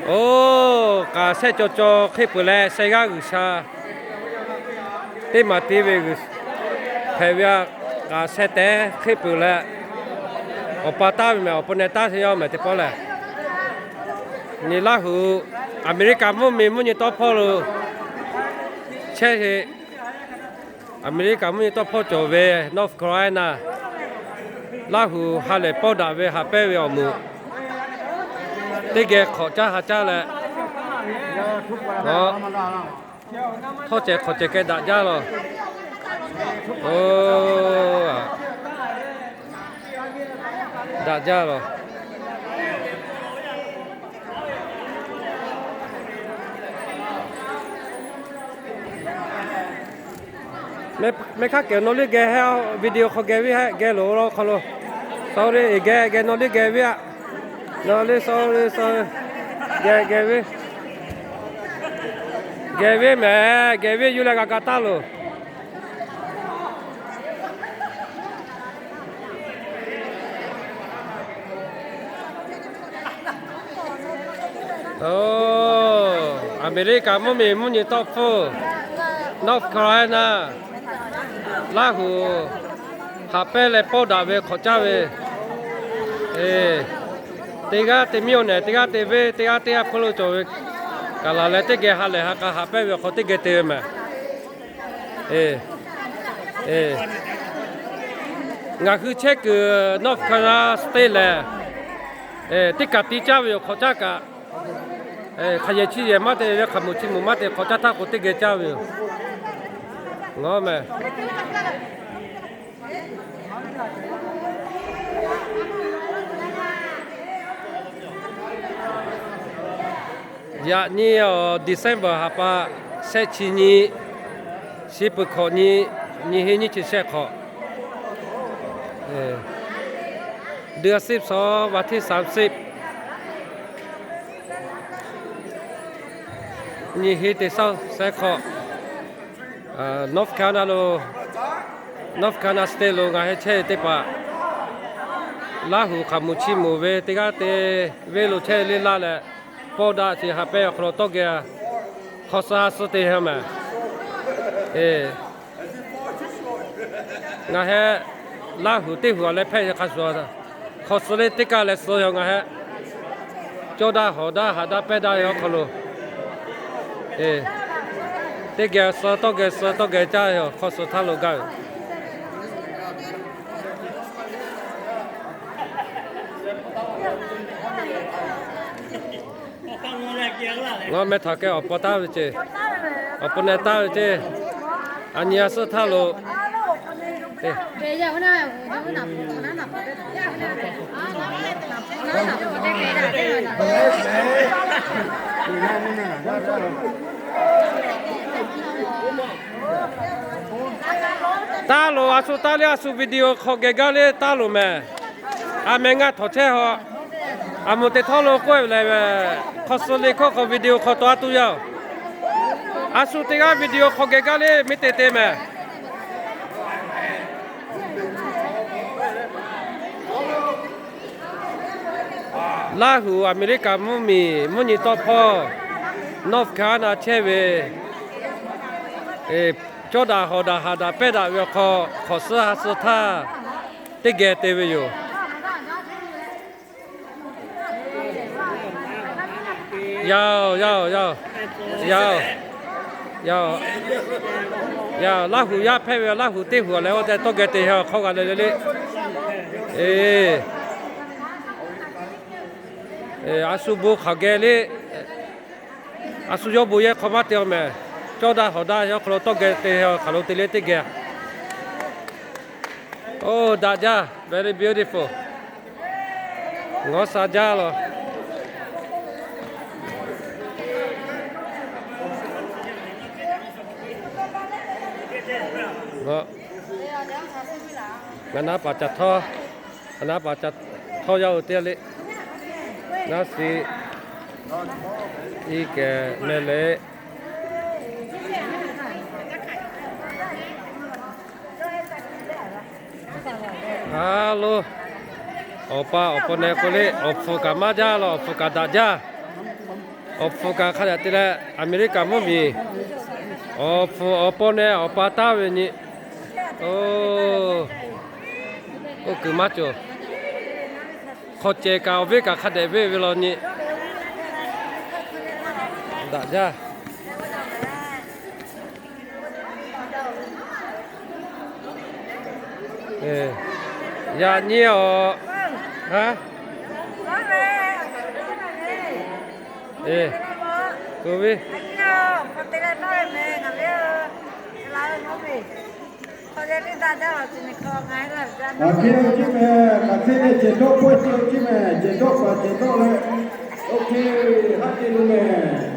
Oˬ, k'aꞈ shehˆ caw caw hk'eˆ peuˬ leh, sheh g'aˇ G'uiˬsha teˇ maˍ te ve, hpehꞈ ve a, k'aꞈ sheh tehˉ hk'eˆ peuˬ leh, awˬ pa taˇ ve mehˍ, awˬ pa neh taˇ ve yaˇ mehˍ teˇ pawˆ lehˬ, nyi Laˇ huˍ Aˍmeˍriˆkaˍ mvuhˇmiˬ mvuhˇ nyi tawˇ hpawˇ lo chehˇ ve, Aˍmeˍriˆkaˍ mvuhˇ nyi tawˇ hpawˇ cawˬ ve North Carolina, Laˇ huˍ ha lehˬ pawˇ daꞈ ve haꞈ pehnˇ ve awˬ moˍ teˇ geh hk'awꞈ caˇ ha caˇ leh, htawˇ cehˬ hk'awꞈ cehˬ keh daꞈ jaˇ lawˬ. Oˬ, daꞈ jaˇ lawˬ. Mehˆ hk'aˇ kehˬ nawˬ liˇ geh hehˉ, video hk'aw geh ve hehˉ, geh loˬ law hk'aw lo. Sorry, geh geh nawˬ liˇ geh ve aꞈ. Nawˬ liˇ sorry, sorry, geh geh ve, geh ve mehˍ, geh ve yuˬ leh g'a kaꞈ taˇ loˬ. Oˬ, Aˍmeˍriˆkaˍ mvuhˇmiˬ mvuhˇ nyi tawˇ hpfuhˇ North Carolina, Laˇ huˍ haꞈ pehnˇ leh pawˇ daꞈ ve hk'awꞈ caˇ ve, teˇ g'aˇ te miˇ oˬ nehˬ, teˇ g'aˇ te venˇ, teˇ g'aˇ teˇ g'aˇ hpfuhˇ lo cawˬ ve, kaꞈ laˬ leh teˇ geh ha lehˬ ha k'a haꞈ pehnˇ ve awˬ hk'aw teˇ geh te ve mehˍ. Ngaˬ hui chehˇ kuiˬ North Carolina State lehˬ, teˇ kaꞈ tiˇ caˇ ve yoˬ. Hk'awꞈ caˇ kaꞈ, hk'aˬ yehˬ chi yehˬ maˇ te ve, hk'aˬ moˍ chi moˍ maˇ te, hk'awꞈ caˇ htaˇ k'o teˇ geh caˇ ve yoˬ. Ngaˬ mehˍ. Yaꞈ nyi awˬ December ha pa shehˆ chi nyi, shiˍ peuˬ hkawꞈ nyi, nyiˇ heˆ nyiˇ chi shehˆ hk'awꞈ, เดือนสิบสอง วันที่สามสิบ nyiˇ heˆ teˇ shehˆ hk'awꞈ, North Carolina lo, North Carolina State lo ngaˬ hui chehˇ ve teˇ hpaˍ, Laˇ huˍ hk'aˬ moˍ chi moˍ ve teˇ g'aˇ te venˇ lo chehˇ le laˇ leh, pawˇ daꞈ chi haꞈ pehnˇ awˬ hk'aw lo tawˇ geh hk'aw suh ha suh te ha mehˍ. Ngaˬ heh Laˇ huˍ teˇ huˍ a leh hpehˇ hk'a shuˍ, hk'aw suh le teˇ kaˇ leh suh yaw ngaˬ heh cawˇ daꞈ hawˍ daꞈ haꞈ daꞈ pehnˇ daꞈ ve awˬ hk'aw lo, teˇ geh suh tawˇ geh suh tawˇ geh caˇ ve hk'aw suh htaˇ lo gaˇ ve. Ngaˬ meh htaꞈ keh awˬ pa taˇ ve ceˇ, awˬ pa neh taˇ ve ceˇ, a nyi a suhˉ htaˇ lo Taˇ loˬ, a shu taˇ le, a shu video hk'aw geh gaˇ le taˇ loˬ mehˍ. A meh ngaˇ htawꞈ chehˇ haw. A moˍ teˇ htawˇ lo k'oˆ leh, hk'aw suh le hkawˇ hk'aw video hk'aw taw a tuˬ yaˇ oˬ. A shu teˇ g'aˇ video hk'aw geh gaˇ le miˇ te te mehˍ. Laˇ huˍ Aˍmeˍriˆkaˍ mvuhˇmiˬ mvuhˇ nyi tawˇ hpawˇ North Carolina chehˇ ve cawˇ daꞈ hawˍ daꞈ haꞈ daꞈ pehnˇ daꞈ ve awˬ hk'aw hk'awꞈ suhˉ ha suhˉ htaˇ teˇ geh te ve yoˬ. Yaˇ oˬ, yaˇ oˬ, yaˇ oˬ, yaˇ oˬ, yaˇ oˬ, yaˇ oˬ, Laˇ huˍ yaˇ hpehˇ ve, Laˇ huˍ teˇ huˍ leh oˇ tehꞈ tawˇ geh te ha hk'awˇ g'a le le le. Eˬ, a shu bon hk'aˬ geh le. A shu yawˇ bon yehˇ hk'aw maˇ te a mehˍ. Cawˇ daꞈ hawˍ daꞈ yawˇ hk'aw lo tawˇ geh te ha hk'aˬ lo te le teˇ geh. Oˇ daꞈ jaˇ, very beautiful. Ngawˬ sha jaˇ lawˬ. Ngaˬ naˉ paˍ ca htawˇ, a naˉ paˍ ca htawˇ yaˇ oˬ teˇ le. Naˉ shiˍ iˉ kehˬ meh le. A loˬ, Awˬ pa awˬ paw neh k'o le, awˬ hpfuhˍ kaꞈ maˇ jaˇ la, awˬ hpfuhˍ kaꞈ daꞈ jaˇ. Awˬ hpfuhˍ kaꞈ hk'a dehꞈ te leh America mvuhˇ miˬ, awˬ hpfuhˍ awˬ paw neh awˬ pa taˉ ve nyi. Oˇ kuiˬ maˇ cawˬ. Hk'aw cehˬ kaꞈ awˬ venˇ kaꞈ hk'a dehꞈ venˇ ve law nyi. Daꞈ jaˇ. Yaꞈ nyi awˬ, ha, e, ku ve, aˬ hk'e ve chi meh, kaꞈ hk'e leh cehˬ dawˆ pawehˇ te ve chi meh, cehˬ dawˆ paˍ cehˬ dawˆ leh, oˇ hk'e haˆ te lo meh.